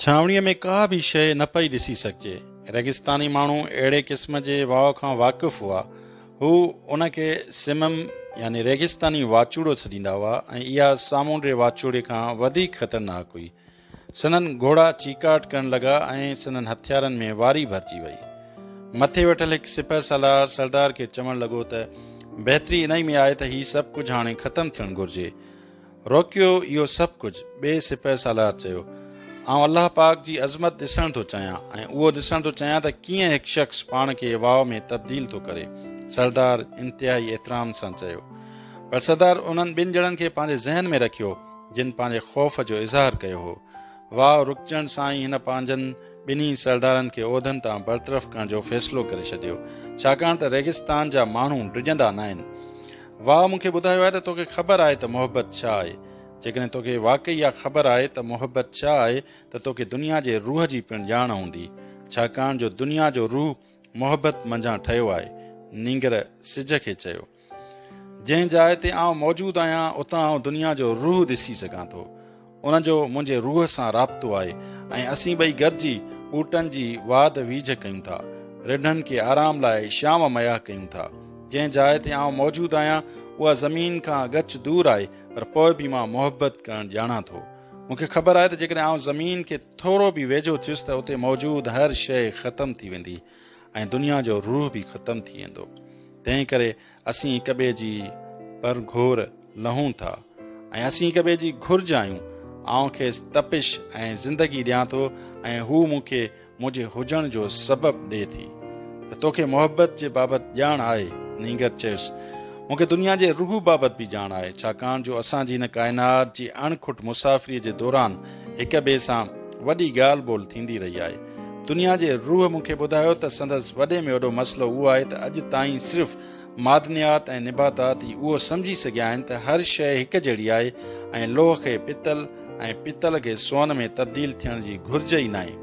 ڇانوڻيء ۾ ڪا به شيء نه پئي ڏسي سگهجي. ريگستاني ماڻهو اهڙي قسم جي واء کان واقف هئا. هو ان کي سمم يعني ريگستاني واچوڙو سڏيندا هئا ۽ اها سامونڊي واچوڙي کان وڌيڪ خطرناڪ هئي. سندن گهوڙا چيڪاٽ ڪرڻ لڳا ۽ سندن هٿيارن ۾ واري ڀرجي وئي. مٿي ويٺل هڪ سپهه سالار سردار کي چوڻ لڳو ته بهتري انهي ۾ آهي ته هي سڀ ڪجهه هاڻي ختم ٿيڻ گهرجي. روڪيو اهو سڀ ڪجهه، ٻئي سپهه سالار چيو، آئون الله پاڪ جي عظمت ڏسڻ ٿو چاهيان ۽ اهو ڏسڻ ٿو چاهيان ته ڪيئن هڪ شخص پاڻ کي واء ۾ تبديل ٿو ڪري. سردار انتهائي احترام سان چيو. پر سردار انهن ٻن ڄڻن کي پنهنجي ذهن ۾ رکيو، جن پنهنجي خوف جو اظهار ڪيو هو. واء رڪجڻ سان ئي هن پنهنجن ٻنهي سردارن کي عهدن تان برطرف ڪرڻ جو فيصلو ڪري ڇڏيو، ڇاڪاڻ ته ريگستان جا ماڻهو ڊڄندا ناهن. واء مون کي ٻڌايو آهي ته توکي خبر آهي ته محبت ڇا آهي. جيڪڏهن توکي واقعي اها خبر آهي ته محبت ڇا آهي ته توکي دنيا جي روح جي پڻ ڄاڻ هوندي، ڇاڪاڻ جو دنيا جو روح محبت منجهان ٺهيو آهي. نينگر سج کي چيو. جنهن جاء تي آئون موجود آهيان، اتان آئون دنيا جو روح ڏسي سگهان ٿو. ان جو منهنجي روح سان رابطو آهي ۽ اسين ٻئي گڏجي ٻوٽن جي واڌ ويجهه ڪيون ٿا. رڍن کي آرام لاء شام مهيا ڪيون ٿا. جنهن جاء تي آئون موجود آهيان، اها زمين کان ڳچ دور آهي، پر پوء به مان محبت ڪرڻ ڄاڻان ٿو. مون کي خبر آهي ته جيڪڏهن آئون زمين کي ٿورو به ويجهو ٿيس ته اتي موجود هر شيء ختم ٿي ويندي ۽ دنيا جو روح به ختم ٿي ويندو. تنهن ڪري اسين هڪ ٻئي جي پرگهور لهون ٿا ۽ اسين هڪ ٻئي جي گهرج آهيون. آئون کيس تپش ۽ زندگي ڏيان ٿو ۽ هو مون کي منهنجي هجڻ جو سبب ڏئي ٿي. ته توکي محبت جي بابت ڄاڻ آهي؟ نينگر چيس. مون کي دنيا جي روح بابت به ڄاڻ آهي، ڇاڪاڻ جو اسان جي هن ڪائنات جي اڻ کٽ مسافريء جي دوران هڪ ٻئي سان وڏي ڳالهه ٻولهه ٿيندي رهي آهي. دنيا جي روح مون کي ٻڌايو ته سندس وڏي ۾ وڏو مسئلو اهو آهي ته اڄ تائين صرف معدنيات ۽ نباتات ئي اهو سمجهي سگهيا آهن ته هر شيء هڪ جهڙي آهي ۽ لوهه کي پتل ۽ پتل کي سون ۾ تبديل ٿيڻ جي گهرج ئي ناهي.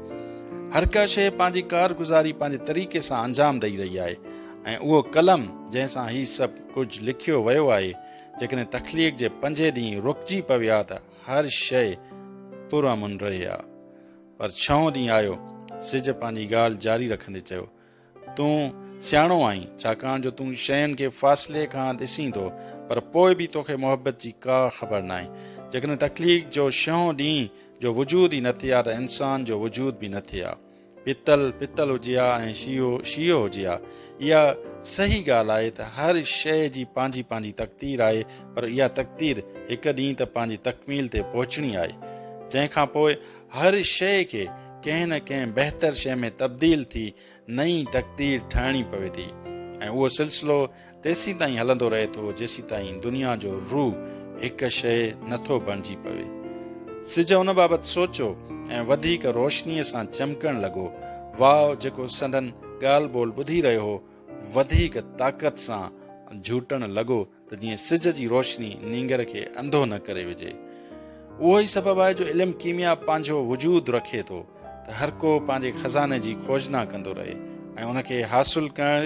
هر ڪا شيء پنهنجي ڪارگذاري پنهنجي طريقي سان انجام ڏئي رهي آهي ۽ اهو قلم جنهن سان هي سڀ ڪجهه لکيو ويو آهي جيڪڏهن تخليق جي پنجين ڏينهن رڪجي پوي ها ته هر شيء پرامن رهي ها. پر ڇهون ڏينهن آيو. سج پنهنجي ڳالهه جاري رکندي چيو، تون سياڻو آهين، ڇاڪاڻ جو تون شين کي فاصلي کان ڏسين ٿو، پر پوء به توکي محبت جي ڪا خبر ناهي. جيڪڏهن تخليق جو ڇهون ڏينهن جو وجود ئي نه ٿئي ها ته انسان جو وجود به نه ٿئي ها. پتل پتل هجي ها ۽ شيهو شيهو هجي ها. اها صحيح ڳالهه آهي ته هر شيء جي پنهنجي پنهنجي تقدير آهي، پر اها تقدير هڪ ڏينهن ته پنهنجي تڪميل تي پهچڻي آهي، جنهن کان پوء هر شيء کي ڪنهن نه ڪنهن بهتر شيء ۾ تبديل ٿي نئين تقدير ٺاهڻي پوي ٿي ۽ اهو سلسلو تيسيتائين هلندو رهي ٿو جيسيتائين دنيا جو روح هڪ شيء نه ٿو بڻجي پوي. سج ان بابت سوچيو ۽ وڌيڪ روشنيء سان چمڪڻ لڳو. واء جيڪو سندن ڳالهه ٻولهه ٻڌي رهيو هو، وڌيڪ طاقت سان جهوٽڻ لڳو ته جيئن سج جي روشني نينگر کي انڌو نه ڪري وجهي. اهو ئي سبب آهي جو علم ڪيميا پنهنجو وجود رکي ٿو ته هر ڪو پنهنجي خزاني جي کوجنا ڪندو رهي ۽ ان کي حاصل ڪرڻ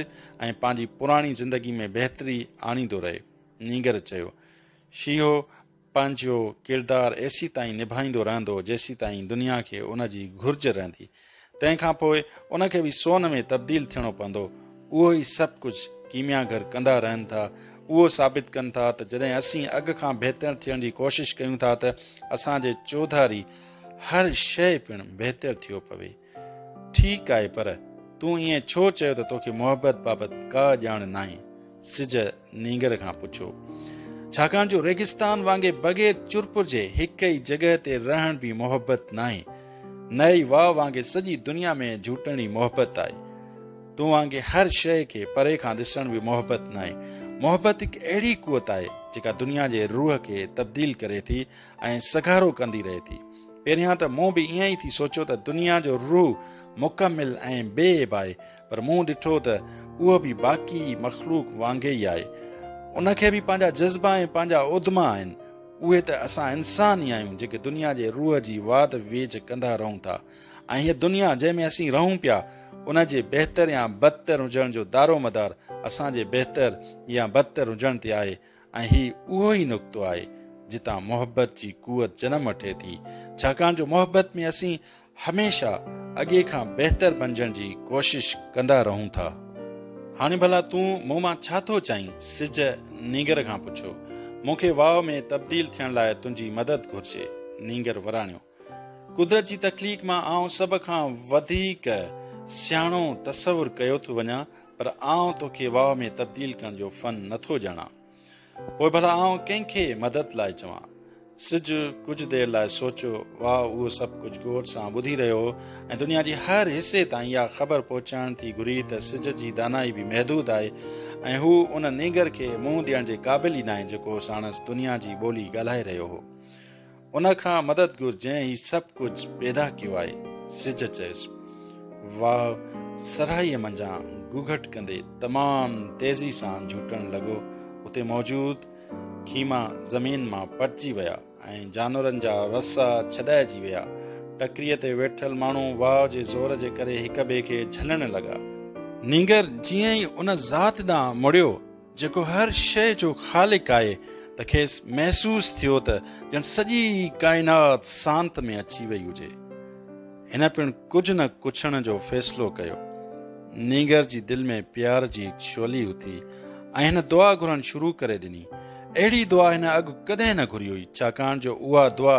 ۽ پنهنجي پراڻي زندگي ۾ بهتري آڻيندو رهي. نينگر چيو. شيهو پنهنجو ڪردار ايسيتائين نڀائيندو رهندو جيسيتائين دنيا کي ان جي گهرج رهندي. تنهن کان پوء ان کي به سون ۾ تبديل ٿيڻو پوندو. اهو ئي سڀ ڪجهه ڪيمياگر ڪندا رهن ٿا. اهو ثابت ڪن ٿا ته جڏهن اسين اڳ کان بهتر ٿيڻ جي ڪوشش ڪيون ٿا ته اسان جي چوڌاري هر شيء پڻ بهتر ٿيو پوي. ٺيڪ آهي پر تون ائين ڇو چيو ته توکي محبت بابت ڪا ڄاڻ ناهي؟ سج نينگر کان پڇيو. ڇاڪاڻ جو ريگستان وانگي بغير چرپر جي هڪ ئي جڳهه تي رهڻ به محبت ناهي. نه ئي واء وانگي سڄي دنيا ۾ جهوٽڻ ئي محبت آهي. تون وانگي هر شيء کي پري کان ڏسڻ به محبت ناهي. محبت هڪ اهڙي قوت آهي جيڪا دنيا جي روح کي تبديل ڪري ٿي ۽ سگهارو ڪندي رهي ٿي. پهريان ته مون به ائين ئي ٿي سوچيو ته دنيا جو روح مڪمل ۽ بي عيب آهي، پر مون ڏٺو ته اهو به باقي مخلوق وانگي ئي آهي. ان کي به پنهنجا جذبا ۽ پنهنجا اڌما آهن. اهي ته اسان انسان ئي آهيون جيڪي دنيا جي روح جي واڌ ويجهه ڪندا رهون ٿا ۽ هيء دنيا جنهن ۾ اسين رهون پيا، ان جي بهتر يا بدتر هجڻ جو دارومدار اسان جي بهتر يا بدتر هجڻ تي آهي ۽ هي اهو ئي نقطو آهي جتان محبت جي قوت جنم وٺي ٿي، ڇاڪاڻ جو محبت ۾ اسين هميشه اڳي کان بهتر بنجڻ جي ڪوشش ڪندا رهون ٿا. هاڻي ڀلا تون مون مان ڇا ٿو چاهين؟ سج نينگر کان پڇيو. مون کي واء ۾ تبديل ٿيڻ لاء تنهنجي مدد گهرجي. نينگر وراڻيو. قدرت جي تخليق مان آئون سڀ کان وڌيڪ سياڻو تصور ڪيو ٿو وڃان، پر آئون توکي واء ۾ تبديل ڪرڻ جو فن نٿو ڄاڻان. پوء ڀلا آئون ڪنهن کي مدد لاء چوان؟ سج ڪجهه دير لاء سوچيو. واء اهو سڀ ڪجهه غور سان ٻڌي رهيو هو ۽ دنيا جي هر حصي تائين اها خبر پهچائڻ ٿي گهري ته سج جي دانائي به محدود آهي ۽ هو ان نينگر کي منهن ڏيڻ جي قابل ئي ناهي جيڪو ساڻس دنيا جي ٻولي ڳالهائي رهيو هو. ان کان مدد گهر جنهن هي سڀ ڪجهه پيدا ڪيو آهي. سج چيس. واء سرهائيء منجهان گهگهٽ ڪندي تمام تيزي سان جهوٽڻ لڳو. اتي موجود خيما زمين مان پٽجي ويا ۽ جانورن جا رسا ڇڏائجي ويا. ٽڪريء تي ويٺل ماڻهو واء جي زور جي ڪري هڪ ٻئي کي جهلڻ لڳا. نينگر جيئن ئي ان ذات ڏانهن مڙيو، جيڪو هر شيء جو خالق آهي، ته کيس محسوس ٿيو ته ڄڻ سڄي ڪائنات سانت ۾ اچي وئي هجي. هن پڻ ڪجهه نه ڪڇڻ جو فيصلو ڪيو. نينگر جي دل ۾ پيار جي هڪ شعلي اٿي ۽ هن دعا گهرڻ شروع ڪري ڏني. اهڙي دعا هن اڳ ڪڏهن نه گهري هئي، ڇاڪاڻ جو اها دعا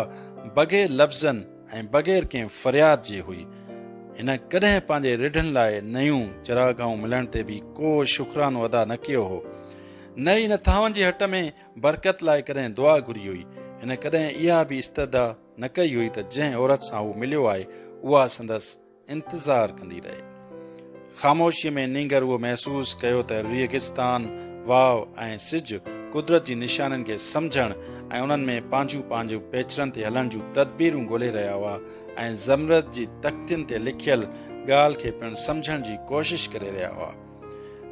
بغير لفظن ۽ بغير ڪنهن فرياد جي هئي. هن ڪڏهن پنهنجي رڍن لاء نيون چراگاهون ملڻ تي به ڪو شڪرانو ادا نه ڪيو هو. نه ئي هن ٿانون جي هٽ ۾ برڪت لاء ڪڏهن دعا گهري هئي. هن ڪڏهن اها به استدعا نه ڪئي هئي ته جنهن عورت سان هو مليو آهي، اها سندس انتظار ڪندي رهي. خاموشيء ۾ نينگر اهو محسوس ڪيو ته ريگستان، واء ۽ سج قدرت جي نشانين کي سمجهڻ ۽ انهن ۾ پنهنجون پنهنجون پيچرن تي هلڻ جون تدبيرون ڳولي رهيا هئا ۽ زمرد جي تختين تي لکيل ڳالهه کي پڻ سمجهڻ جي ڪوشش ڪري رهيا هئا.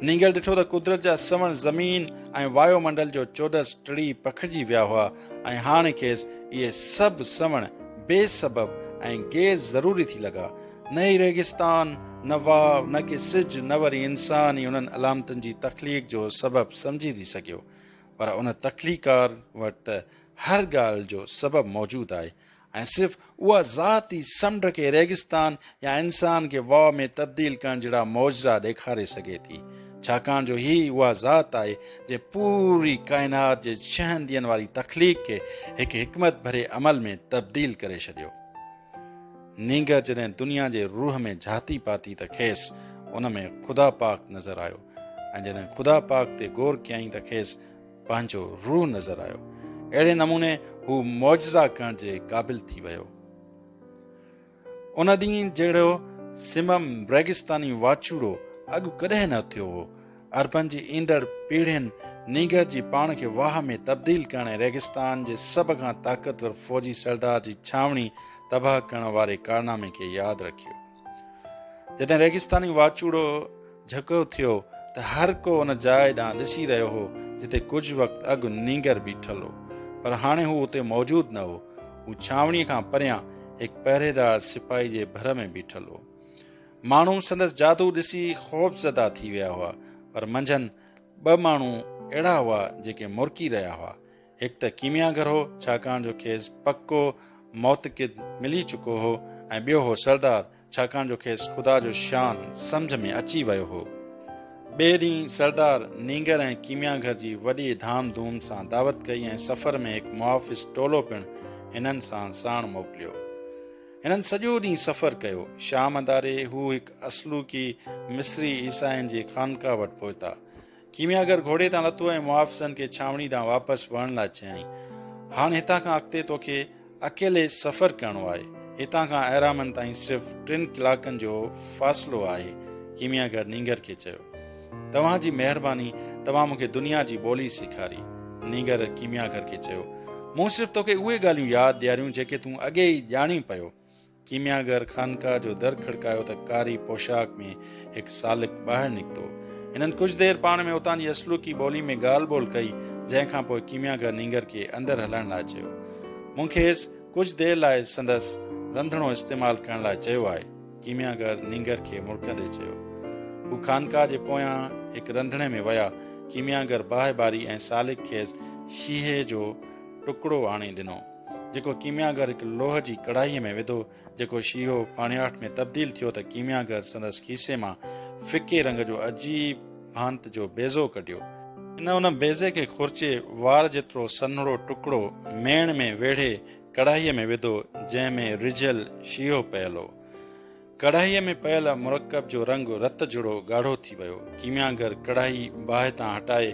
نينگر ڏٺو ته قدرت جا سوڻ زمين ۽ وايو منڊل جو چوڏس ٽڙي پکڙجي ويا هئا ۽ هاڻي کيس اهي سڀ سوڻ بي سبب ۽ غير ضروري ٿي لڳا. نه ئي ريگستان، نه واء، نه ڪي سج، نه وري انسان ئي انهن علامتن جي تخليق جو سبب سمجهي ٿي سگهيو. پر ان تخليقار وٽ ته هر ڳالهه جو سبب موجود آهي ۽ صرف اها ذات ئي سمنڊ کي ريگستان يا انسان کي واء ۾ تبديل ڪرڻ جهڙا معجزا ڏيکاري سگهي ٿي، ڇاڪاڻ جو هي اها ذات آهي جنهن پوري ڪائنات جي ڇهن ڏينهن واري تخليق کي هڪ حڪمت ڀري عمل ۾ تبديل ڪري ڇڏيو. نينگر جڏهن دنيا جي روح ۾ جهاتي پاتي ته کيس ان ۾ خدا پاڪ نظر آيو ۽ جڏهن خدا پاڪ تي غور ڪيائين ته کيس پنهنجو روح نظر آيو. اهڙي نموني هو معجزا ڪرڻ جي قابل ٿي ويو. ان ڏينهن جهڙو سمم ريگستاني واچوڙو اڳ ڪڏهن نه ٿيو هو. عربن جي ايندڙ پيڙهين نينگر جي پاڻ کي واهه ۾ تبديل ڪرڻ ۽ ريگستان جي سڀ کان طاقتور فوجي سردار جي ڇانوڻي تباهه ڪرڻ واري ڪارنامي کي ياد رکيو. جڏهن ريگستاني واچوڙو جهڪو ٿيو ته هر ڪو ان جاء ڏانهن ڏسي رهيو هو جتي ڪجهه وقت اڳ نينگر بيٺل هو. پر هاڻي هو اتي موجود نه هو. هو ڇانوڻيء کان پريان هڪ پهريدار سپاهي جي ڀر ۾ بيٺل هو. ماڻهو سندس جادو ڏسي خوفزده ٿي ويا هئا، پر منجهن ٻه ماڻهو اهڙا هئا جيڪي مرڪي رهيا هئا. هڪ ته ڪيمياگر هو، ڇاڪاڻ جو کيس پڪو معتقد ملي چڪو هو ۽ ٻيو هو سردار، ڇاڪاڻ جو کيس خدا جو شان سمجهه ۾ اچي ويو هو. ٻئي ڏينهن سردار نينگر ۽ ڪيمياگر جي وڏي ڌام ڌوم سان دعوت ڪئي ۽ سفر ۾ هڪ محافظ ٽولو پڻ هنن سان ساڻ موڪليو. هنن سڄو ڏينهن سفر ڪيو. شام ڌاري هو هڪ اصلوڪي مصري عيسائين جي خانقاهه وٽ پهتا. ڪيمياگر گهوڙي تان لٿو ۽ محافظن کي ڇانوڻي ڏانهن واپس وڃڻ لاء چيائين. هاڻ هتان کان اڳتي توکي اڪيلي سفر ڪرڻو آهي. هتان کان اهرامن تائين صرف ٽن ڪلاڪن جو فاصلو آهي. ڪيمياگر نينگر کي چيو. توهان جي مهرباني، توهان مون کي دنيا جي ٻولي سيکاري. نينگر ڪيمياگر کي چيو. مون صرف توکي اهي ڳالهيون ياد ڏياريون جيڪي تون اڳي ئي ڄاڻين پيو. ڪيمياگر خانقاهه جو در کڙڪايو ته ڪاري پوشاڪ ۾ هڪ سالڪ ٻاهر نڪتو. هنن ڪجهه دير پاڻ ۾ اتان جي اصلوڪي ٻولي ۾ ڳالهه ٻولهه ڪئي، جنهن کان پوء ڪيمياگر نينگر کي اندر هلڻ لاء چيو. مون کيس ڪجهه دير لاء سندس رنڌڻو استعمال ڪرڻ لاء چيو آهي. ڪيمياگر نينگر کي مرڪندي چيو. هو خانقاهه جي پويان هڪ رنڌڻي ۾ ويا. ڪيمياگر باهه ٻاري ۽ سالڪ کيس شيهي جو ٽڪڙو آڻي ڏنو. جيڪو ڪيمياگر هڪ لوهه جي ڪڙاهيء ۾ وڌو، جيڪو شيهو پاڻياٺ ۾ تبديل ٿيو ته ڪيمياگر سندس کيسي مان ڦڪي رنگ جو عجيب ڀانت جو بيضو ڪڍيو. هن ان بيضي کي خرچي وار جيترو سنهڙو ٽڪڙو ميڻ ۾ ويڙهي ڪڙاهيء ۾ وڌو، جنهن ۾ رجهيل شيهو پيل هو. ڪڙاهيء ۾ پيل مرڪب جو رنگ رت جهڙو ڳاڙهو ٿي ويو. ڪيمياگر ڪڙاهي باهه تان هٽائي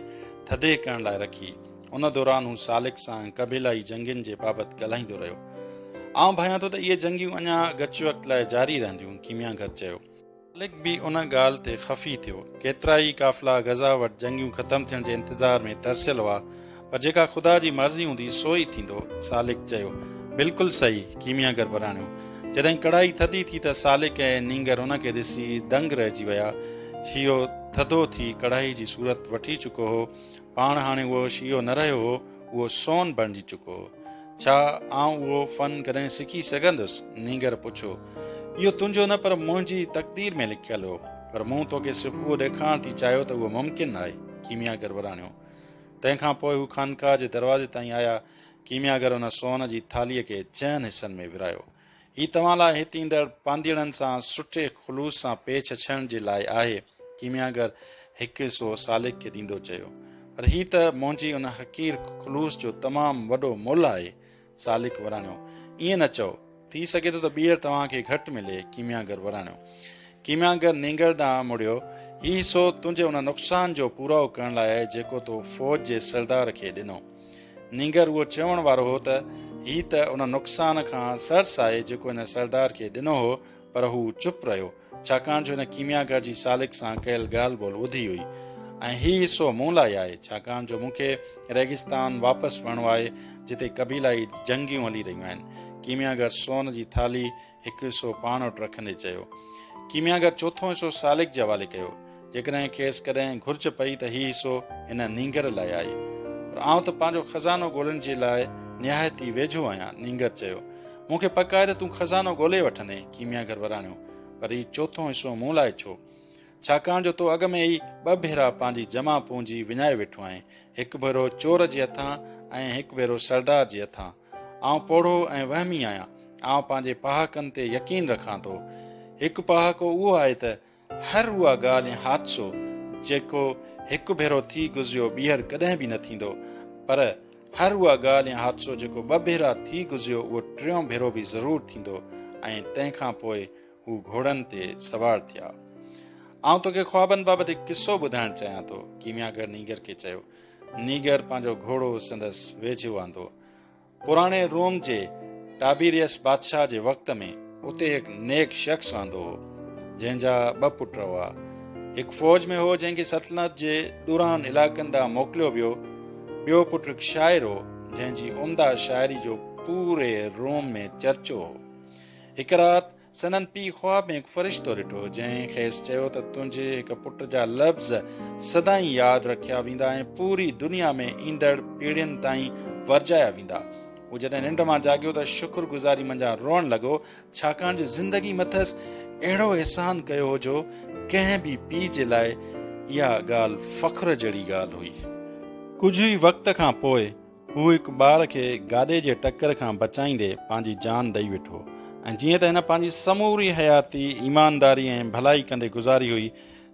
ٿڌي ڪرڻ لاء رکي. ان دوران هو سالڪ سان قبيلائي جنگين جي بابت ڳالهائيندو رهيو. آئون ڀانيان ٿو ته اهي جنگيون اڃا ڳچ وقت لاء جاري رهنديون، ڪيمياگر چيو. سالڪ به ان ڳالهه تي خفي ٿيو. ڪيترائي قافلا غزه وٽ جنگيون ختم ٿيڻ جي انتظار ۾ ترسيل هئا، پر جيڪا خدا جي مرضي هوندي سو ئي ٿيندو، سالڪ چيو. بلڪل صحيح، ڪيمياگر وراڻيو. جڏهن ڪڙهائي ٿڌي ٿي ته سالڪ ۽ نينگر ان کي ڏسي دنگ رهجي ويا. شيهو ٿڌو ٿي ڪڙهائي جي صورت وٺي چڪو هو. پاڻ هاڻي اهو شيهو نه رهيو هو، اهو سون بڻجي چڪو هو. ڇا آئون اهو فن ڪڏهن سکي سگهندس؟ نينگر پڇيو. اهو تنهنجو نه پر منهنجي تقدير ۾ لکيل هو. پر مون توکي صرف اهو ڏيکارڻ ٿي چاهيو ته اهو ممڪن آهي. ڪيمياگر وراڻيو. تنهن کان پوء هو خانقاهه جي دروازي تائين آيا. ڪيمياگر ان سون جي ٿالهيء کي چئن حصن ۾ ورهايو. هي توهان لاء هت ايندڙ پانڌيئڙن سان سٺي خلوص سان پيش اچڻ جي لاء آهي. ڪيمياگر هڪ حصو سالڪ کي ڏيندو چيو. پر هي ته منهنجي ان حقير خلوص جو تمام وڏو ملهه آهي. سالڪ وراڻيو. ائين نه چئو. ٿي سگهي ٿو ته ٻيهر توهان کي گهٽ ملي. ڪيمياگر وراڻيو. ڪيمياگر نينگر ڏانهن مڙيو. هي حصو تنهنجي ان نقصان جو پورائو ڪرڻ لاء آهي جيڪو تو فوج جي سردار کي ڏنو. نينگر اهو چوڻ وارو هو ته هي ته ان نقصان کان سرس آهي جيڪو هن سردار کي ڏنو هو پر هو چپ رهيو ڇاڪاڻ جو هن ڪيمياگر جي سالڪ سان ڪيل ڳالهه ٻولهه ٻڌي هئي ۽ هي حصو مون لاء آهي ڇاڪاڻ جو مون کي ريگستان واپس وڃڻو آهي جتي قبيلائي جنگيون هلي رهيون آهن. ڪيمياگر سون جي ٿالهي هڪ حصو پاڻ وٽ رکندي چيو. ڪيمياگر چوٿون حصو سالڪ جي حوالي ڪيو. جيڪڏهن کيس ڪڏهن گهرج پئي ته هي حصو هن نينگر لاء آهي. پر آئون ته پنهنجو خزانو ڳولڻ جي لاء نهايت ئي ويجهو آهيان. نينگر چيو. مون کي پڪ آهي ته تون خزانو ڳولي وٺندين. ڪيمياگر وراڻيو. پر هي چوٿون حصو مون لاء ڇو؟ ڇاڪاڻ جو تو اڳ ۾ ئي ٻه ڀيرا پنهنجي جمع پونجي وڃائي ويٺو آهين. هڪ ڀيرو چور جي هٿان ۽ هڪ ڀيرو سردار جي هٿان. آئون پوڙهو ۽ وهمي آهيان. آئون پنهنجي پهاڪن تي يقين رکان ٿو. هڪ پهاڪو اهو آهي ته هر اها ڳالهه يا حادثو جيڪو هڪ ڀيرو ٿي گذريو ٻيهر ڪڏهن به نه ٿيندو پر هر اها ڳالهه يا حادثو جيڪو ٻه ڀيرا ٿي گذريو اهو ٽيون ڀيرو به ضرور ٿيندو ۽ تنهن کان پوء هو گهوڙن تي سوار ٿيا. آئون توکي خوابن بابت هڪ قصو ٻڌائڻ چاهيان ٿو. ڪيمياگر نينگر کي چيو. نينگر پنهنجو گهوڙو سندس ويجهو آندو. پراڻي روم جي ٽابيريس بادشاهه جي وقت ۾ اتي هڪ نيڪ شخص رهندو هو، جنهن جا ٻه پٽ هئا. هڪ فوج ۾ هو، جنهن کي سلطنت جي ڏورانهن علائقن ڏانهن موڪليو ويو. ٻيو پٽ هڪ شاعر هو، جنهن جي عمده شاعري جو پوري روم ۾ چرچو هو. هڪ رات سندن پيء خواب ۾ هڪ فرشتو ڏٺو، جنهن کيس چيو ته تنهنجي هڪ پٽ جا لفظ سدائين ياد رکيا ويندا ۽ پوري دنيا ۾ ايندڙ پيڙهين تائين ورجايا ويندا. هو جڏهن ننڊ مان جاڳيو ته شڪر گذاري منجهان روئڻ لڳو، ڇاڪاڻ جو زندگي مٿس اهڙو احسان ڪيو هو جو ڪنهن به پيء جي لاء اها ڳالهه فخر جهڙي ڳالهه هئي. ڪجهه ئي وقت کان پوء هو هڪ ٻار کي گاڏي جي ٽڪر کان بچائيندي پنهنجي جان ڏئي ويٺو ۽ جيئن ته هن پنهنجي سموري حياتي ايمانداري ۽ ڀلائي ڪندي گذاري هئي،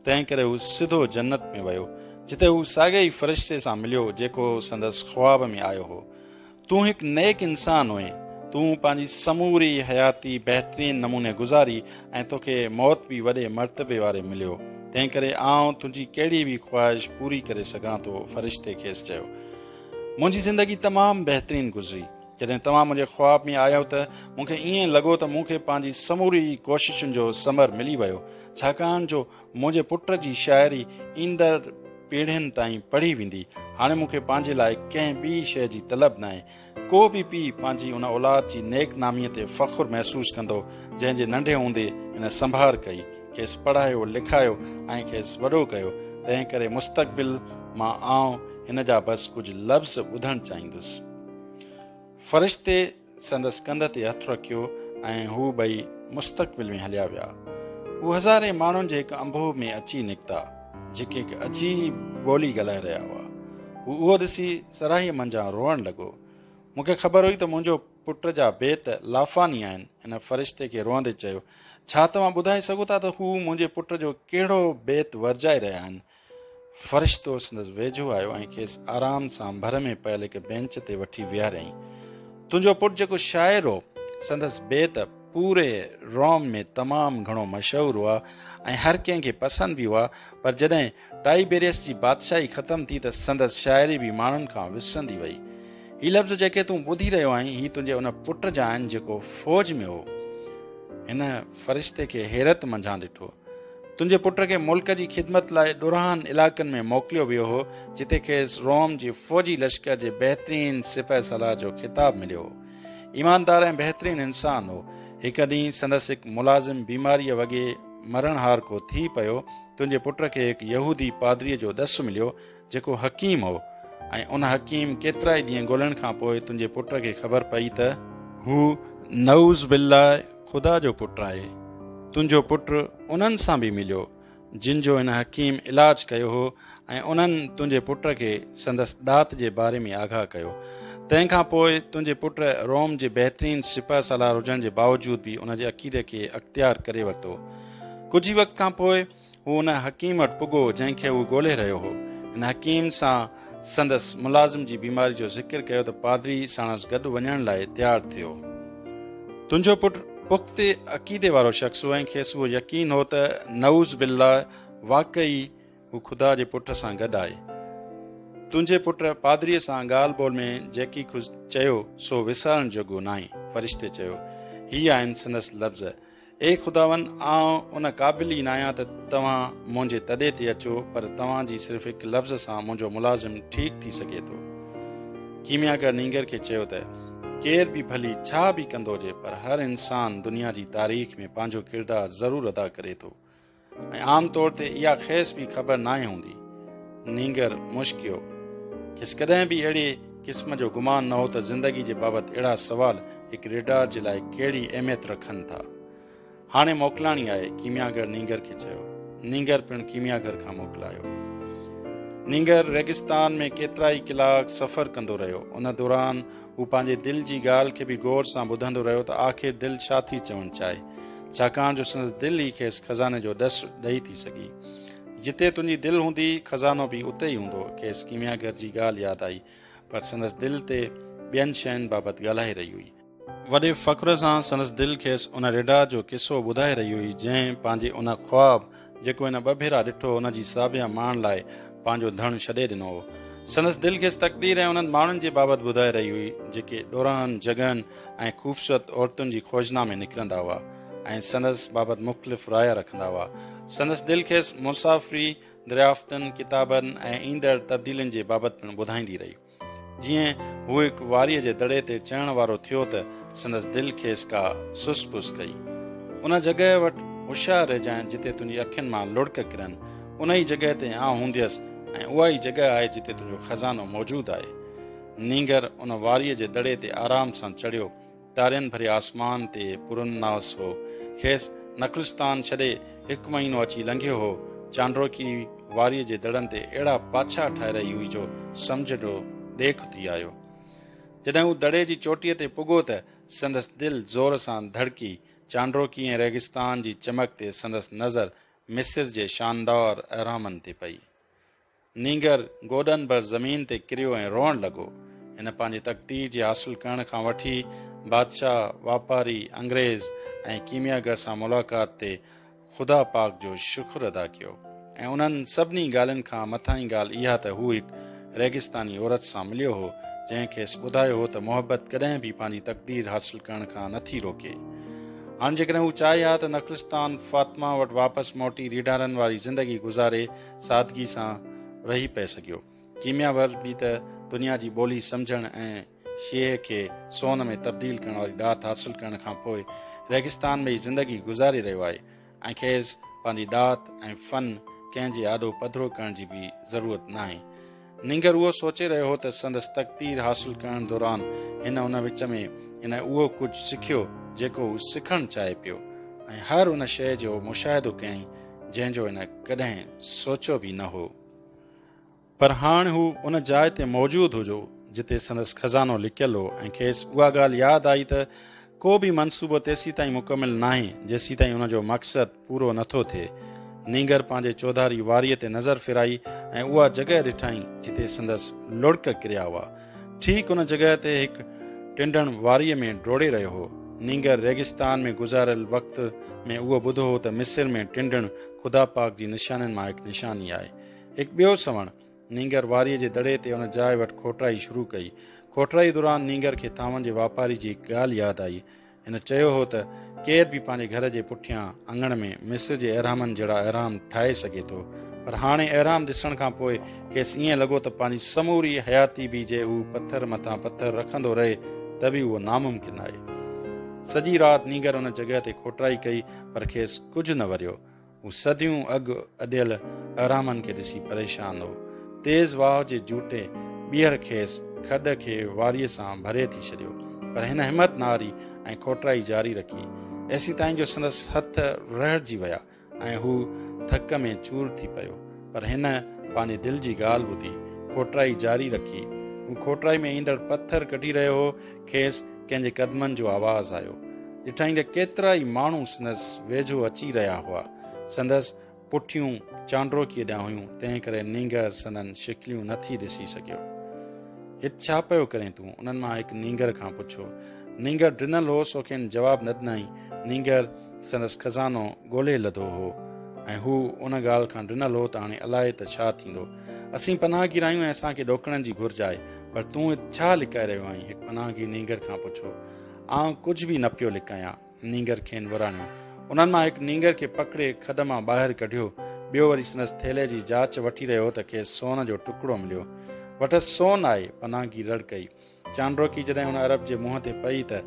تنهن ڪري هو سڌو جنت ۾ ويو، جتي هو ساڳئي ئي فرشتي سان مليو جيڪو سندس خواب ۾ آيو هو. تون هڪ نيڪ انسان هئين. تون پنهنجي سموري حياتي بهترين نموني گذاري ۽ توکي موت به وڏي مرتبي واري مليو، تنهن ڪري آئون تنهنجي ڪهڙي به خواهش پوري ڪري سگهان ٿو، فرشتي کيس چيو. منهنجي زندگي تمام بهترين گذري. جڏهن توهان منهنجي خواب ۾ آيؤ ته مون کي ائين لڳو ته مون کي پنهنجي سموري ڪوششن جو ثمر ملي ويو، ڇاڪاڻ جو منهنجي پٽ جي شاعري ايندڙ پيڙهين تائين پڙهي ويندي. هاڻي مون کي پنهنجي لاء ڪنهن ٻي شيء جي طلب ناهي. ڪو به پيء پنهنجي ان اولاد جي نيڪ ناميء تي فخر محسوس ڪندو، جنهن جي ننڍي هوندي هن سنڀار ڪئي، کيس پڙهايو لکايو ۽ کيس وڏو ڪيو، تنهن ڪري مستقبل مان آئون هن جا بس ڪجهه لفظ ٻڌڻ چاهيندس. فرشتي سندس ڪنڌ تي هٿ رکيو ۽ هو ٻئي مستقبل ۾ هليا ويا. هو هزارين ماڻهن جي هڪ انبوهه ۾ اچي نڪتا، جيڪي هڪ عجيب ٻولي ڳالهائي رهيا هئا. هو اهو ڏسي سرهائيء منجهان روئڻ لڳو. مون کي خبر هئي ته منهنجو پٽ جا بيت لافاني آهن. هن فرشتي کي روئندي چيو، ڇا توهان ٻڌائي سگهو ٿا ته هو منهنجي پٽ جو ڪهڙو بيت ورجائي رهيا آهن؟ فرشتو سندس ويجهو آيو ۽ کيس آرام سان ڀر ۾ پيل هڪ بينچ تي وٺي ويهاريائين. تنهنجو پٽ جيڪو شاعر هو، سندس بيت پوري روم ۾ تمام گهڻو مشهور هئا ۽ هر ڪنهن کي پسند به هئا، پر جڏهن ٽائيبيريس جي بادشاهي ختم ٿي ته سندس شاعري به ماڻهن کان وسرندي وئي. هي لفظ جيڪي تون ٻڌي رهيو آهين، هي تنهنجي ان پٽ جا آهن جيڪو فوج ۾ هو. هن فرشتي کي حيرت منجهان ڏٺو. تنهنجي پٽ کي ملڪ جي خدمت لاء ڏورانهن علائقن ۾ موڪليو ويو هو، جتي کيس روم جي فوجي لشڪر جي بهترين سپهه سالار جو خطاب مليو هو. ايماندار ۽ بهترين انسان هو. هڪ ڏينهن سندس هڪ ملازم بيماريء وڳي مرڻهارڪو ٿي پيو. تنهنجي پٽ کي هڪ يهودي پادريء جو ڏس مليو، جيڪو حڪيم هو ۽ ان حڪيم ڪيترائي ڏينهن ڳولڻ کان پوء تنهنجي پٽ کي خبر پئي ته هو نعوذ بالله خدا جو پٽ آهي. تنهنجو پٽ انهن سان به مليو، جن جو هن حڪيم علاج ڪيو هو ۽ انهن تنهنجي پٽ کي سندس ڏات جي باري ۾ آگاهه ڪيو. تنهن کان پوء تنهنجي پٽ روم جي بهترين سپهه سالار هجڻ جي باوجود به ان جي عقيدي کي اختيار ڪري ورتو. ڪجهه ئي وقت کان پوء هو ان حڪيم وٽ پڳو جنهن کي هو ڳولي رهيو هو. هن حڪيم سان سندس ملازم جي بيماري جو ذڪر ڪيو ته پادري ساڻس گڏ وڃڻ لاء تيار ٿيو. تنهنجو پٽ پختي عقيدي وارو شخص هو ۽ کيس اهو يقين هو ته نعوذ بالله واقعي هو خدا جي پٽ سان گڏ آهي. تنهنجي پٽ پادريء سان ڳالهه ٻولهه ۾ جيڪي ڪجهه چيو سو وسارڻ جوڳو ناهي. فرشتي چيو. هي آهن سندس لفظ. اي خداوند! آئون ان قابل ئي ناهيان ته توهان منهنجي تڏي تي اچو، پر توهان جي صرف هڪ لفظ سان منهنجو ملازم ٺيڪ ٿي سگهي ٿو. ڪيمياگر نينگر کي چيو ته، ڪير به ڀلي ڇا به ڪندو هجي، پر هر انسان دنيا جي تاريخ ۾ پنهنجو ڪردار ضرور ادا ڪري ٿو. ۽ عام طور تي اها کيس به خبر ناهي هوندي. نينگر مشڪيو. کيس ڪڏهن به اهڙي قسم جو گمان نه هو ته زندگي جي بابت اهڙا سوال هڪ ريڊار جي لاء ڪهڙي اهميت رکن ٿا. هاڻي موڪلاڻي آهي، ڪيمياگر نينگر کي چيو. نينگر پڻ ڪيمياگر کان موڪلايو. نينگر ريگستان ۾ ڪيترائي ڪلاڪ سفر ڪندو رهيو. ان دوران هو پنهنجي دل جي ڳالهه کي به غور سان ٻڌندو رهيو ته آخر دل ڇا ٿي چوڻ چاهي، ڇاڪاڻ جو سندس دل ئي کيس خزاني جو ڏس ڏئي ٿي سگهي. جتي تنهنجي دل هوندي، خزانو به اتي ئي هوندو. کيس ڪيمياگر جي ڳالهه ياد آئي، پر سندس دل تي ٻين شين بابت ڳالهائي رهي هئي. وڏي فخر سان سندس دل کيس ان ريڍار جو قصو ٻڌائي رهي هئي، جنهن پنهنجي ان خواب، جيڪو هن ٻه ڀيرا ڏٺو، ان جي ساڀيان ماڻڻ لاء پنهنجو ڌڻ ڇڏي ڏنو هو. سندس دل کيس تقدير ۽ انهن ماڻهن جي بابت ٻڌائي رهي هئي، جيڪي ڏورانهن جڳهن ۽ خوبصورت عورتن جي کوجنا ۾ نڪرندا هئا ۽ سندس بابت مختلف رايا رکندا هئا. سندس دل کيس مسافري، دريافتن، ڪتابن ۽ ايندڙ تبديلين جي بابت پڻ ٻڌائيندي رهي. جيئن هو هڪ واريء جي دڙي تي چڙهڻ وارو ٿيو ته سندس دل کيس ڪا سس پس ڪئي. ان جڳهه وٽ هوشيار رهجانء جتي تنهنجي اکين مان لڙڪ ڪرن، ان ئي جڳهه تي آئون هونديس ۽ اها ئي جڳهه آهي جتي تنهنجو خزانو موجود آهي. نينگر ان واريء جي دڙي تي آرام سان چڙهيو. تارين ڀري آسمان تي پرناس هو. کيس نخلستان ڇڏي هڪ مهينو اچي لنگهيو هو. چانڊوڪي واريء جي دڙن تي اهڙا پاڇا ٺاهي رهي هئي جو سمجهه جو ڏيک ٿي آيو. جڏهن هو دڙي جي چوٽيء تي پڳو ته سندس دل زور سان ڌڙڪي. چانڊوڪي ۽ ريگستان جي چمڪ تي سندس نظر مصر جي شاندار اهرامن تي پئي. نينگر گوڏن ڀر زمين تي ڪريو ۽ روئڻ لڳو. هن پنهنجي تقدير جي حاصل ڪرڻ کان وٺي بادشاهه، واپاري، انگريز ۽ ڪيمياگر سان ملاقات تي خدا پاڪ جو شڪر ادا ڪيو ۽ انهن سڀني ڳالهين کان مٿاهين ڳالهه اها ته هو هڪ ريگستاني عورت سان مليو هو، جنهن کيس ٻڌايو هو ته محبت ڪڏهن به پنهنجي تقدير حاصل ڪرڻ کان نٿي روڪي. هاڻ جيڪڏهن هو چاهي ها ته نخلستان فاطمه وٽ واپس موٽي ريڍارن واري زندگي گذاري سادگي سان رهي پئي سگهيو. ڪيمياگر به ته دنيا جي ٻولي سمجهڻ ۽ شيهي کي سون ۾ تبديل ڪرڻ واري ڏات حاصل ڪرڻ کان پوء ريگستان ۾ ئي زندگي گذاري رهيو آهي ۽ کيس پنهنجي ڏات ۽ فن ڪنهن جي آڏو پڌرو ڪرڻ جي به ضرورت ناهي. نينگر اهو سوچي رهيو هو ته سندس تقدير حاصل ڪرڻ دوران هن ان وچ ۾ هن اهو ڪجهه سکيو جيڪو هو سکڻ چاهي پيو ۽ هر ان شيء جو مشاهدو ڪيائين جنهن جو هن ڪڏهن سوچيو به نه هو. پر هاڻ هو ان جاء تي موجود هجو جتي سندس خزانو لڪيل هو ۽ کيس اها ڳالهه ياد آئي ته ڪو به منصوبو تيسيتائين مڪمل ناهي، جيسيتائين ان جو مقصد پورو نٿو ٿئي. نينگر پنهنجي چوڌاري واريء تي نظر ڦيرائي ۽ اها جڳهه ڏٺائين، جتي سندس لڙڪ ڪريا هئا. ٺيڪ ان جڳهه تي هڪ ٽنڊڻ واريء ۾ ڊوڙي رهيو هو. نينگر ريگستان ۾ گذاريل وقت ۾ اهو ٻڌو هو ته مصر ۾ ٽنڊڻ خدا پاڪ جي نشانين مان هڪ نشاني آهي. هڪ ٻيو سوڻ، نينگر واريء جي دڙي تي ان جاء وٽ کوٽرائي شروع ڪئي. کوٽرائي دوران نينگر کي ٿانون جي واپاري جي هڪ ڳالهه ياد آئي. هن چيو هو ته ڪير به پنهنجي گهر جي پٺيان اڱڻ ۾ مصر جي اهرامن جهڙا اهرام ٺاهي سگهي ٿو. پر هاڻي اهرام ڏسڻ کان پوء کيس ائين لڳو ته پنهنجي سموري حياتي به جي هو پٿر مٿان پٿر رکندو رهي ته به اهو ناممڪن آهي. سڄي رات نينگر ان جڳهه تي کوٽرائي ڪئي پر کيس ڪجهه نه وريو. هو صديون اڳ اڏيل اهرامن کي ڏسي پريشان هو. تيز واء جي جهوٽي ٻيهر کيس کڏ کي واريء سان ڀري ٿي ڇڏيو، پر هن همت نه هاري ۽ کوٽرائي جاري رکي، ايسيتائين جو سندس هٿ رهڙجي ويا ۽ هو ٿڪ ۾ چور ٿي پيو. پر هن پنهنجي دل جي ڳالهه ٻڌي، کوٽرائي جاري رکي. هو کوٽرائي ۾ ايندڙ پٿر ڪڍي رهيو هو، کيس ڪنهن جي قدمن جو آواز آيو. ڏٺائين ته ڪيترائي ماڻهو سندس ويجهو اچي رهيا هئا. سندس پٺيون چانڊروڪيء ڏانهن هيون، تنهن ڪري نينگر سندن شڪليون نه ٿي ڏسي سگهيو. هت ڇا پيو ڪرين تون؟ انهن مان هڪ نينگر کان پڇيو. نينگر ڊنل هو، سو کين جواب نه ڏنائين. نينگر سندس خزانو ڳولهي لڌو هو ۽ هو ان ڳالهه کان ڊنل هو ته هاڻي الائي ته ڇا ٿيندو. اسين پناهگير آهيون ۽ اسان کي ڏوڪڙن جي گهرج آهي، پر تون هت ڇا لڪائي رهيو آهين؟ هڪ پناهگير نينگر کان پڇيو. آئون ڪجهه به نه پيو لڪايان. نينگر کين وراڻيو. انهن مان هڪ نينگر کي پڪڙي کڏ مان ٻاهر ڪڍيو. ٻيو وري سندس ٿيلهي جي جاچ وٺي رهيو هو ته کيس سون جو ٽڪڙو مليو. وٽس سون آهي! پناهگير رڙ ڪئي. چانڊروڪي جڏهن ان عرب جي منهن تي پئي ته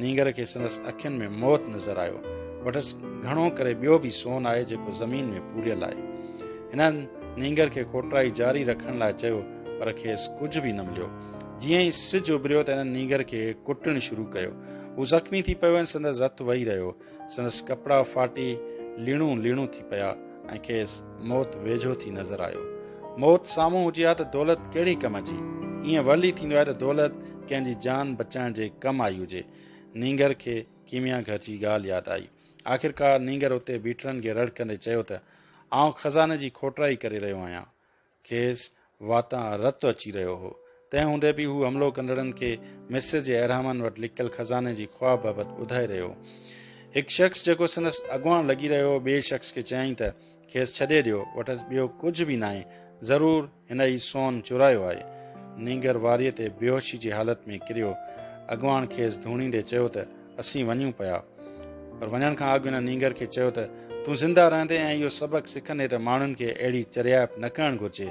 نينگر کي سندس اکين ۾ موت نظر آيو. وٽس گهڻو ڪري ٻيو به سون آهي جيڪو زمين ۾ پوريل آهي. هنن نينگر کي کوٽرائي جاري رکڻ لاء چيو پر کيس ڪجهه به نه مليو. جيئن ئي سج اڀريو ته هنن نينگر کي ڪٽڻ شروع ڪيو. هو زخمي ٿي پيو ۽ سندس رت وهي رهيو. سندس ڪپڙا ڦاٽي ليڻون ليڻون ٿي پيا ۽ کيس موت ويجهو ٿي نظر آيو. موت سامهون هجي ها ته دولت ڪهڙي ڪم جي؟ ائين ورلي ٿيندو آهي ته دولت ڪنهن جي جان بچائڻ جي ڪم آئي هجي. نينگر کي ڪيميا گهر جي ڳالهه ياد آئي. آخرڪار نينگر اتي بيٺلن کي رڙ ڪندي چيو ته، آئون خزاني جي کوٽرائي ڪري رهيو آهيان. کيس واتان رت اچي رهيو هو. تنهن هوندي به هو حملو ڪندڙن کي مصر جي اهرامن وٽ لڪل خزاني جي خواب بابت ٻڌائي رهيو هو. هڪ شخص جيڪو سندس اڳواڻ لڳي رهيو هو، ٻئي شخص کي چيائين ته، کيس ڇڏي ڏيو، وٽس ٻيو ڪجهه به ناهي، ضرور هن ئي سون چورايو آهي. نينگر واريء تي بيهوشي جي حالت ۾ ڪريو. اڳواڻ کيس ڌوڻيندي چيو ته، اسين وڃون پيا. پر وڃڻ کان اڳ هن نينگر کي چيو ته، تون زنده رهندين ۽ اهو سبق سکندين ته ماڻهن کي اهڙي چريائپ نه ڪرڻ گهرجي.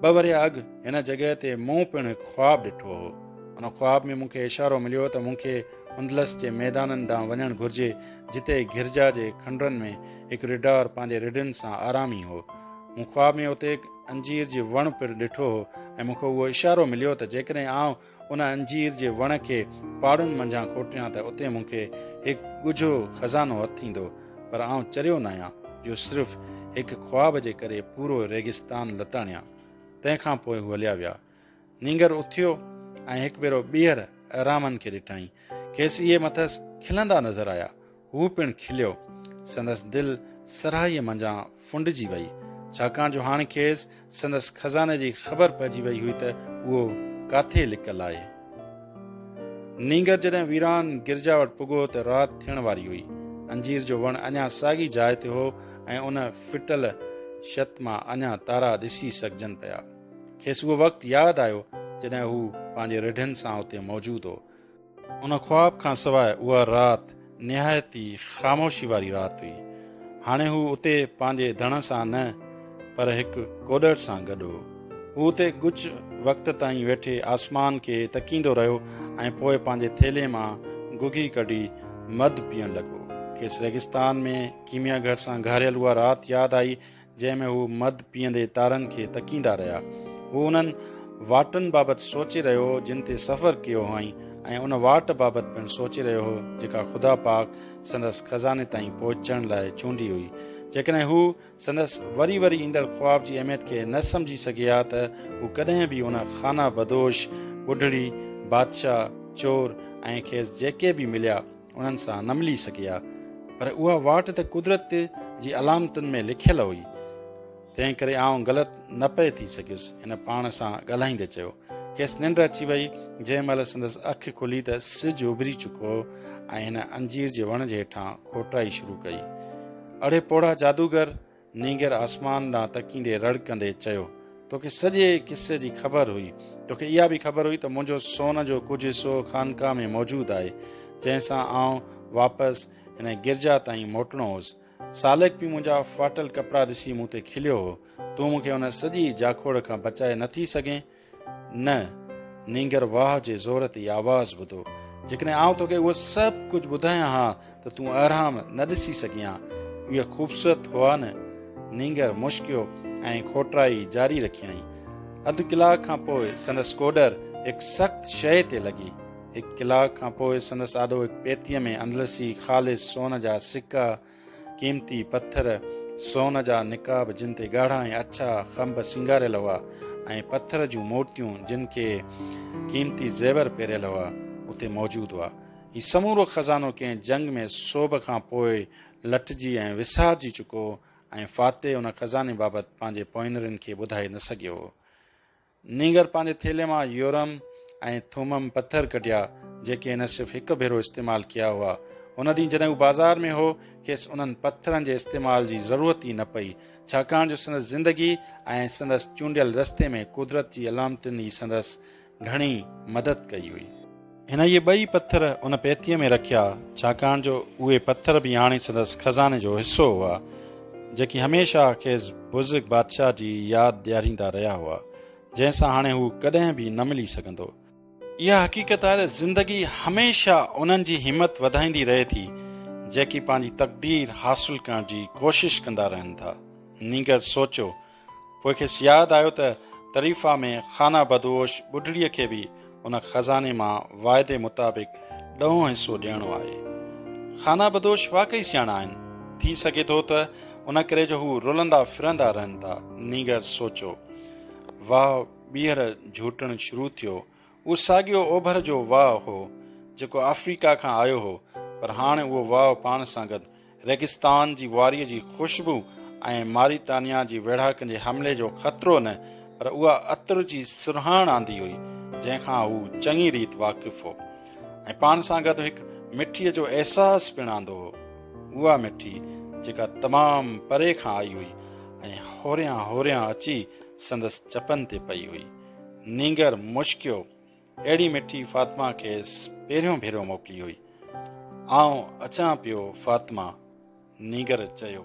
ٻه ورهيه اڳ هن جڳهه تي مون پڻ هڪ خواب ڏٺو هو. ان خواب ۾ مون کي اشارو مليو ته مون کي اندلس جي ميدانن ڏانهن وڃڻ گهرجي، جتي گرجا جي کنڊرن ۾ هڪ ريڍار پنهنجي رڍن سان آرامي هو. مون خواب ۾ اتي هڪ انجير جي وڻ پڻ ڏٺو هو ۽ مون کي اهو اشارو مليو ته جيڪڏهن آئون ان انجير جي وڻ کي پاڙن منجهان کوٽيان ته اتي مون کي هڪ ڳجهو خزانو هٿ ايندو، پر آئون چريو ناهيان جو صرف هڪ خواب جي ڪري پورو ريگستان لتاڙيان. تنهن کان پوء هو هليا ويا. نينگر اٿيو ۽ هڪ ڀيرو ٻيهر اهرامن کي ڏٺائين. کيس اهي مٿس کلندا نظر آيا. هو پڻ کليو. سندس دل سرهائيء منجهان ڦنڊجي وئي، ڇاڪاڻ جو هاڻ کيس سندس خزاني جي خبر پئجي وئي هئي ته اهو ڪاٿي لڪل آهي. نينگر جڏهن ويران گرجا وٽ پڳو ته رات ٿيڻ واري هئي. انجير جو وڻ اڃا ساڳي جاء تي هو ۽ ان ڦٽل شت مان اڃا تارا ڏسي سگهجن پيا. کيس اهو وقت ياد آيو جڏهن هو پنهنجي رڍن سان اتي موجود هو. ان خواب کان سواء اها رات نهايت ئي خاموشي واري رات هئي. هاڻي هو اتي پنهنجي ڌڻ سان نه پر هڪ ڪوڏر سان گڏ هو. هو اتي ڳچ وقت تائين ويٺي آسمان کي تڪيندو رهيو ۽ پوء پنهنجي ٿيلهي مان گگهي ڪڍي مڌ پيئڻ لڳو. کيس ريگستان ۾ ڪيميا گهر سان گهاريل اها رات ياد آئي جنهن ۾ هو مڌ پيئندي تارن کي تڪيندا رهيا. هو انهن واٽن بابت سوچي رهيو هو جن تي سفر ڪيو هئائين ۽ ان واٽ بابت پڻ سوچي رهيو هو جيڪا خدا پاڪ سندس خزاني تائين پهچڻ لاء چونڊي هئي. جيڪڏهن هو سندس وري وري ايندڙ خواب جي اهميت کي نه سمجهي سگهي ها ته هو ڪڏهن به ان خانه بدوش ٻڍڙي، بادشاهه، چور ۽ کيس جيڪي به مليا، انهن سان نه ملي سگهي ها. پر اها واٽ ته قدرت جي علامتن ۾ لکيل هئي. تنهن ڪري آئون غلط نه پئي ٿي سگهيس. هن پاڻ سان ڳالهائيندي چيو. کيس ننڊ اچي وئي. جنهن مهل سندس اک کلي ته سج اڀري چڪو هو ۽ هن انجير جي وڻ جي هيٺان کوٽائي شروع ڪئي. اڙي پوڙها جادوگر! نينگر آسمان ڏانهن تڪيندي رڙ ڪندي چيو، توکي سڄي قصي جي خبر هئي. توکي اها به خبر هئي ته منهنجو سون جو ڪجهه حصو خانقاهه ۾ موجود آهي، جنهن سان آئون واپس هن گرجا تائين موٽڻو هوس. سالڪ به منهنجا ڦاٽل ڪپڙا ڏسي مون تي کليو هو. تون مون کي ان سڄي جاکوڙ کان بچائي نه ٿي سگهين؟ نه، نينگر واهه جي زور تي آواز ٻڌو. جيڪڏهن آئون توکي اهو سڀ ڪجهه ٻڌايان ها ته تون اهرام نه ڏسي سگهين ها. اهي خوبصورت هئا نه؟ نينگر مشڪيو ۽ کوٽرائي جاري رکيائين. اڌ ڪلاڪ کان پوء سندس ڪوڏر هڪ سخت شيء تي لڳي. هڪ ڪلاڪ کان پوء سندس آڏو هڪ پيتيء ۾ اندلسي خالص سون جا سڪا، قيمتي پٿر، سون جا نقاب جن تي ڳاڙها ۽ اڇا کنڀ سينگاريل هئا ۽ پٿر جون مورتيون جن کي قيمتي زيور پهريل هئا، اتي موجود هئا. هي سمورو خزانو ڪنهن جنگ ۾ سوڀ کان پوء لٽجي ۽ وسارجي چڪو هو ۽ فاتح ان خزاني بابت پنهنجي پوئنرين کي ٻڌائي نه سگهيو هو. نينگر پنهنجي ٿيلهي مان يورم ۽ ٿومم پٿر ڪڍيا، جيڪي هن صرف هڪ ڀيرو استعمال ڪيا هئا. ان ڏينهن جڏهن هو بازار ۾ هو، کيس انهن پٿرن جي استعمال جي ضرورت ئي نه پئي، ڇاڪاڻ جو سندس زندگي ۽ سندس چونڊيل رستي ۾ قدرت جي علامتن ئي سندس گهڻي مدد ڪئي هئي. هن اهي ٻئي پٿر ان پيتيء ۾ رکيا، ڇاڪاڻ جو اهي پٿر به هاڻي سندس خزاني جو حصو هئا، جيڪي هميشه کيس بزرگ بادشاهه جي ياد ڏياريندا رهيا هئا، جنهن سان هاڻي هو ڪڏهن به نه ملي سگهندو. اها حقيقت آهي ته زندگي هميشه انهن جي همت وڌائيندي رهي ٿي، جيڪي پنهنجي تقدير حاصل ڪرڻ جي ڪوشش ڪندا رهن ٿا. نينگر سوچيو پوء کيس ياد آيو ته طريفا ۾ خانه بدوش ٻڍڙيء کي به ان خزاني مان واعدي مطابق ڏهون حصو ڏيڻو آهي. خانه بدوش واقعي سياڻا آهن. ٿي سگهي ٿو ته ان ڪري جو هو رلندا ڦرندا رهن ٿا. نينگر سوچيو. واهه ٻيهر جهوٽڻ شروع ٿيو. اهو ساڳيو اوڀر جو واهه هو، جيڪو آفريڪا کان آيو هو، پر هاڻ اهو واهه پاڻ سان گڏ ريگستان جي واريء جي خوشبو ۽ ماريطانيا جي ويڙهاڪن جي حملي جو خطرو نه پر اها عطر جي سرهاڻ آندي هئي، جنهن کان هو چڱي ريت واقف هو ۽ پاڻ سان گڏ هڪ مٺيء جو احساس پڻ آندو هو. اها مٺي جيڪا تمام پري کان آئي هئي ۽ هوريان هوريان اچي سندس چپن تي پئي هئي. نينگر مشڪيو. اهڙي مٺي فاطمه کيس پهريون ڀيرو موڪلي هئي. آئون اچان پيو فاطمه. نينگر چيو.